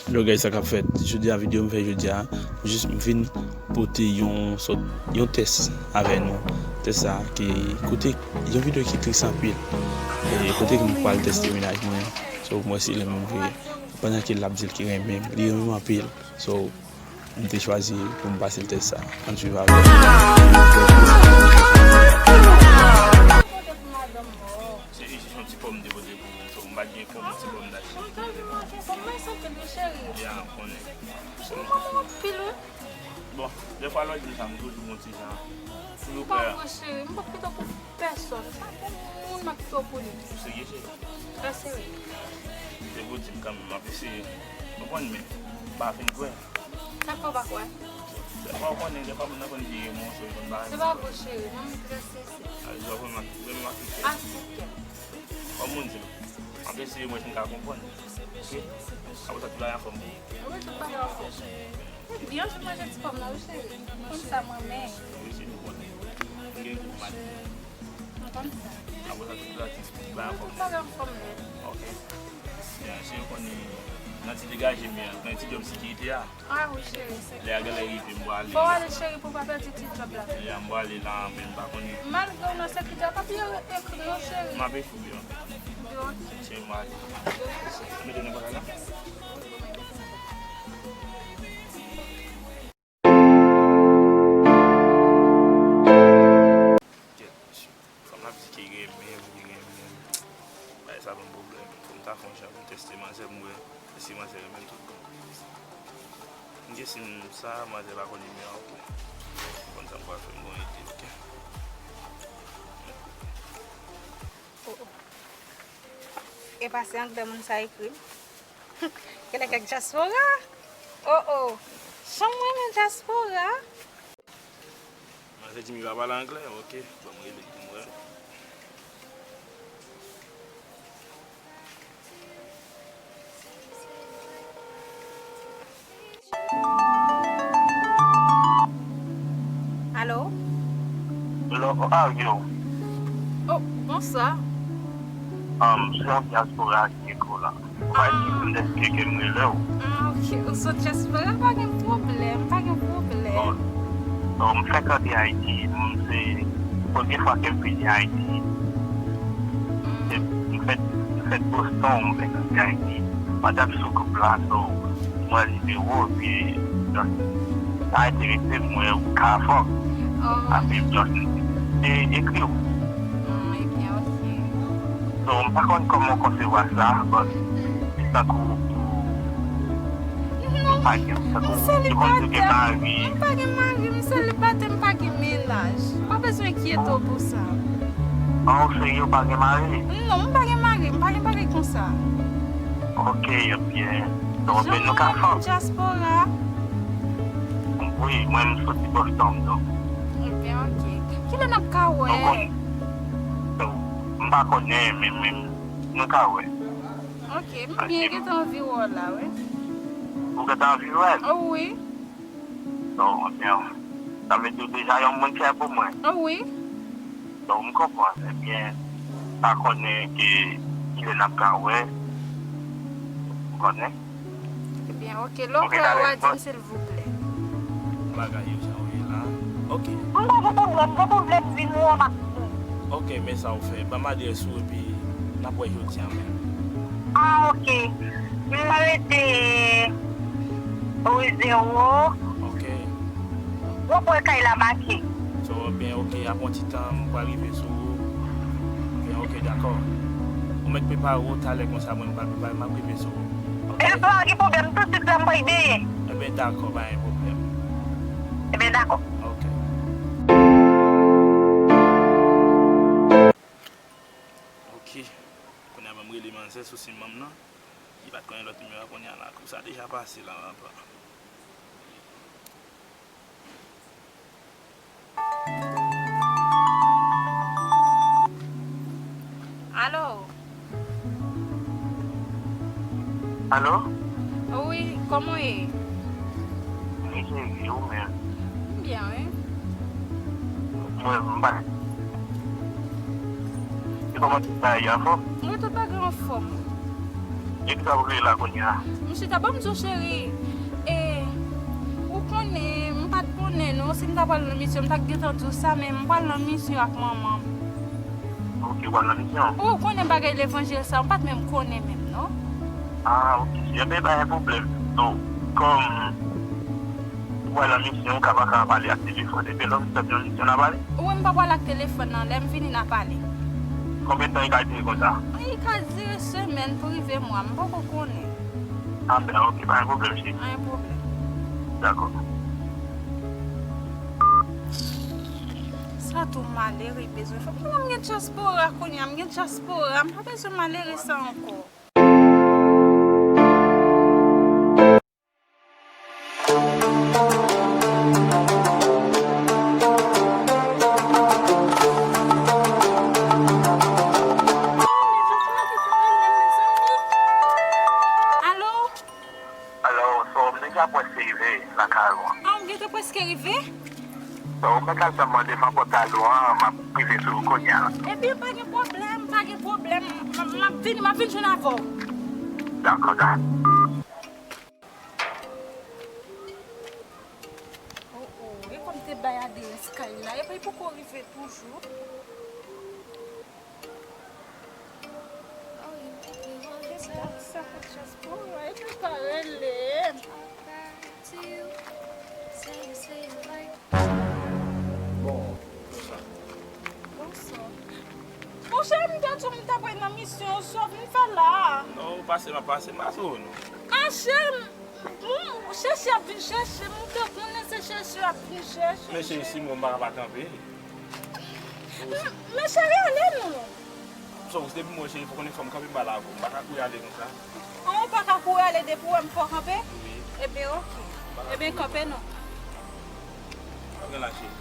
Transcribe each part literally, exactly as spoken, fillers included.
Hello guys, sa k ap fèt? Jodi a, videyo m fè jodi a, jis m vin pote yon sòt, yon tès avè nou. Tès sa ki kote yon videyo ki tris anpil. E kote ke m pral tèste mennaj mwen. So, m wè si li menm vre. Pandan ke l ap di l ki renmen m, li renmen m anpil. So, m te chwazi pou m pase l tès sa. Ann swiv avè m. Se jis yon ti pòm m te pote pou ou, so m pa t gen kòb yon ti pòm m t achte. Mwen santi li cheri. Ya, m konnen. Ou renmen m anpil, wi. Bon, dèfwa lè w di m sa, m toujou gon ti jan. M pa vre, cheri, m pa t pito pou pèsonn. M pa pou moun, m pa t pito pou li. Ou serye, cheri? Trè serye. Se pou di m kanmenm, m ap eseye. Ou konn, men m pa fin kwè. Sa k fè w pa kwè? Dèfwa, ou konnen, dèfwa moun nan konn vire monsonj, konn bagay. Se pa vre, cheri. Non, m trè sensè. A, jan w konn, m ap, m ap eseye. Asèpte. Kòm moun di, m ap eseye, mwen, si m ka konprann. Oke? Apre sa, tout bagay anfòm. Wi, tout bagay anfòm. Byen, jis manje ti pòm nan, wi, cheri. Konn sa m renmen. Wi, se nou konnen. M gen gou, man. M konn sa. Apre sa, tout bagay, tout bagay anfòm. Tout bagay anfòm nèt. Oke. Byen, se yo konnen nan ti degaje m, nan ti djòb sekirite a. A wi, cheri. Lè a genlè rive, m pral ale. Fò w ale, cheri, pou w pa pèdi ti djòb la. Ya, m pral ale la, men m pa konnen. Malgre w nan sekirite a, pa bliye ekri non, cheri. M ap ekri w, yo. Yo. Cheri, m pral ale. Yo, cheri. Mete nan bagay la. Kèt, mesye. Fanm la ap di ke renmen m, li renmen m. Bagay sa ban m pwoblèm. Fò m ta fè yon jan pou m tèste manzè, pou m wè si manzè renmen m tout bon. M gen si m sa, manzè pa konn renmen m ankò. M konn sa m pral fè, m gon ide, oke? Oh, oh. E pa se anglè moun sa ekri m. Genlè kèk dyaspora. Oh, oh. Jan m renmen dyaspora. Manzè di m li pa pale anglè, oke. Ban m rele l pou m wè. Alo? Hello, how are you? Oh, bonswa. Um, se yon dyaspora ki ekri w la. Ou pa di m dèske ke m rele w. Ah, ok. Ou sot dyaspora, pa gen pwoblèm, pa gen pwoblèm. Bon, bon, m fèk antre Ayiti, m se premye fwa ke m vini Ayiti. Se, m fèt, m fèt Boston, m fèk antre Ayiti. M pa t ap sou gwoup la, so, m wè nimewo, epi, just, sa enterese m, m wè ou ka fòk. Oh. Apre, just, e, ekri w. Ah, ebyen, ok. So, m pa konn kòman w konsevwa sa, but se tankou pou, pou pa gen, tankou, se konn si w gen mari. M pa gen mari, m selibatè, m pa gen mennaj. Pa bezwen enkyete w pou sa. Oh, ou serye, ou pa gen mari? Non, m pa gen mari, m pa gen bagay konsa. Ok, ebyen, donk, ebyen, nou ka fè. Jan mwen, dyaspora. Wi, mwen, m soti Boston, donk. Ebyen, ok. Kilè n ap ka wè? Donk, m pa konnen, men, men, nou ka wè. Ok, m byen gentan anvi wè w la, wi. Ou gentan anvi wè l? Oh, wi. Donk, ebyen, sa vle di w deja yon moun fè pou mwen. Oh, wi. Donk, m konprann. Ebyen, m pa konnen ke kilè n ap ka wè. Ou konnen? Ebyen, ok. Lè w prè, w a di m, silvouplè. Bagay yo jan w ye la. Ok. M pa gen pwoblèm, gen pwoblèm vin wè w, m ap vin. Ok, men sa w fè. Ban m adrès ou epi n ap wè jodi a menm. Ah, ok. M rete rue Zéro. Ok. Ou pran kay la make. So, ebyen, ok, apre yon ti tan, m pral rive sou ou. Ebyen, ok, dakò. Ou mèt prepare w talè konsa, mwen m pral prepare, m ap rive sou ou. Ok? E pa gen pwoblèm, tousuit la, m pral benyen. Ebyen, dakò, pa gen pwoblèm. Ebyen, dakò. Ok. Ok. Kounye a, ban m rele manzè sou sim manm nan. Li pa t konnen lòt nimewo a, kounye a la, kou sa deja pase la, papa. Alo? Alo? Wi, kòman w ye? Mwen serye, ou menm? M byen, wi. Mwen, m pa. E kòman tout bagay yo anfòm? Wi, tout bagay anfòm. E kisa w vle la kounye a? M chita, ban m di w, cheri. E, ou konnen, m pa t konnen non, si m ta pral nan misyon, m ta gentan di w sa, men m pral nan misyon ak manman m. Ok, w pral nan misyon? Ou konnen bagay levanjil sa, m pa t menm konnen menm non. Ah, ok, cheri, enben pa gen pwoblèm. So, kòm ou pral nan misyon, ou ka pa ka pale ak telefòn. Epi lè w sot nan misyon, n a pale? Wi, m pa pral ak telefòn nan, lè m vini, n a pale. Konbyen tan li ka dire konsa? Li ka dire semèn pou rive mwa, m poko konnen. Ah, ben, ok, pa gen pwoblèm, cheri. Pa gen pwoblèm. Dakò. Sa tou malere bezwen fè. Kounye a m gen dyaspora, kounye a m gen dyaspora, m pa bezwen malere sa ankò. Alo? Alo, so, m deja prèske rive lakay ou an. Ah, ou gentan prèske rive? So, ou mèt al tann mwen devan pòtay ou an, m ap rive sou ou kounye a. Ebyen, pa gen pwoblèm, pa gen pwoblèm. M, m ap vini, m ap vin jwenn avè w. Dakò, dakò. Oh, oh, e kòm te bay adrès kay la, epi li poko rive toujou. Sa pou dyaspora, epi pa rele. Bon. Bonswa. Monchè, m te di w m ta pral nan misyon, sa w vin fè la a? Non, ou pase, m ap pase, m pa sou ou, non. Ah, cheri, m, m, chèche ap vin chèche m, ou te konnen se chèche ap vin chèche m. Men cheri, si m wè m pa ka pa kanpe. M, men cheri, ale non. So, depi m wè w cheri, fòk ou konnen fò m kanpe m pa la avè w. M pa ka kouri ale konsa. An, ou pa ka kouri ale depi w wè m fè w kanpe? Wi. Ebyen, oke. Ebyen, kanpe non. Pa gen la, cheri.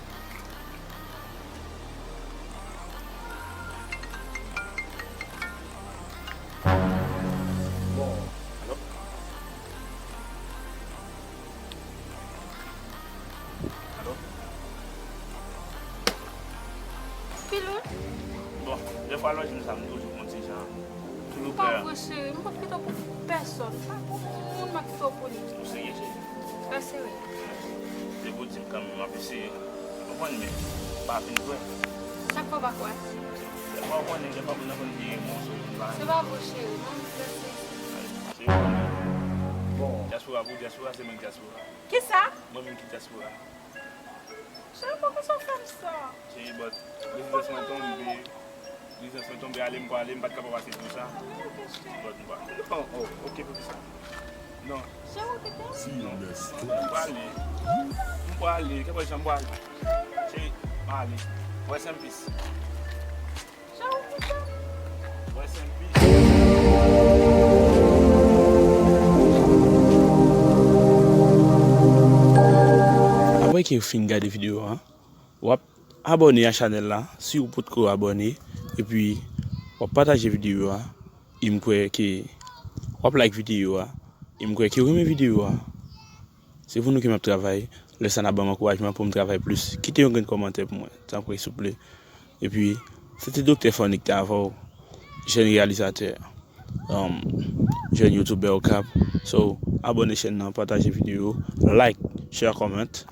Bon. Alo? Alo? Pilon? Bon, dèfwa lè w jwenn sa, m toujou fè yon ti jan. Toujou pè. Pa vre, cheri, m p ap kite w pou pèsòn. Pa pou moun m ap kite w pou li. Ou serye, cheri? Trè serye. Se pou di m kanmenm, m ap eseye. Ou konprann, men pa fin kwè. Sa k fè w pa kwè? Dèfwa ou konnen, dèfwa moun nan konn vire mwen sou moun pa. Se pa vre, cheri. Mwen menm m trè serye. Bon. Dyaspora pou dyaspora, se mwen k dyaspora. Kisa? Mwen menm ki dyaspora. Cheri, poukisa w fè m sa? Cheri, but, rezidans mwen tonbe. Rezidans mwen tonbe, ale m pwale, m pa t kapab pase pou sa. But, m pa. Oh, oh, ok, poukisa? Non. Cheri, ou te konn? Non. M pwale. M pwale, kenbe jan m pwale. Cheri, m ale. Rest in peace. Apre ke w fin gade videyo a, w ap abòne a chanèl la si w potko abòne, epi w ap pataje videyo a, e m kwè ke w ap like videyo a, e m kwè ke w renmen videyo a. Se pou nou ke m ap travay. Lè sa n ap ban m ankourajman pou m travay plis. Kite yon grenn kòmantè pou mwen, tanpri, souple. Epi, se te Doktè Fònik te avè w, jèn reyalizatè, um, jèn youtubè Okap. So, abòne chèn nan, pataje videyo, like, share, comment.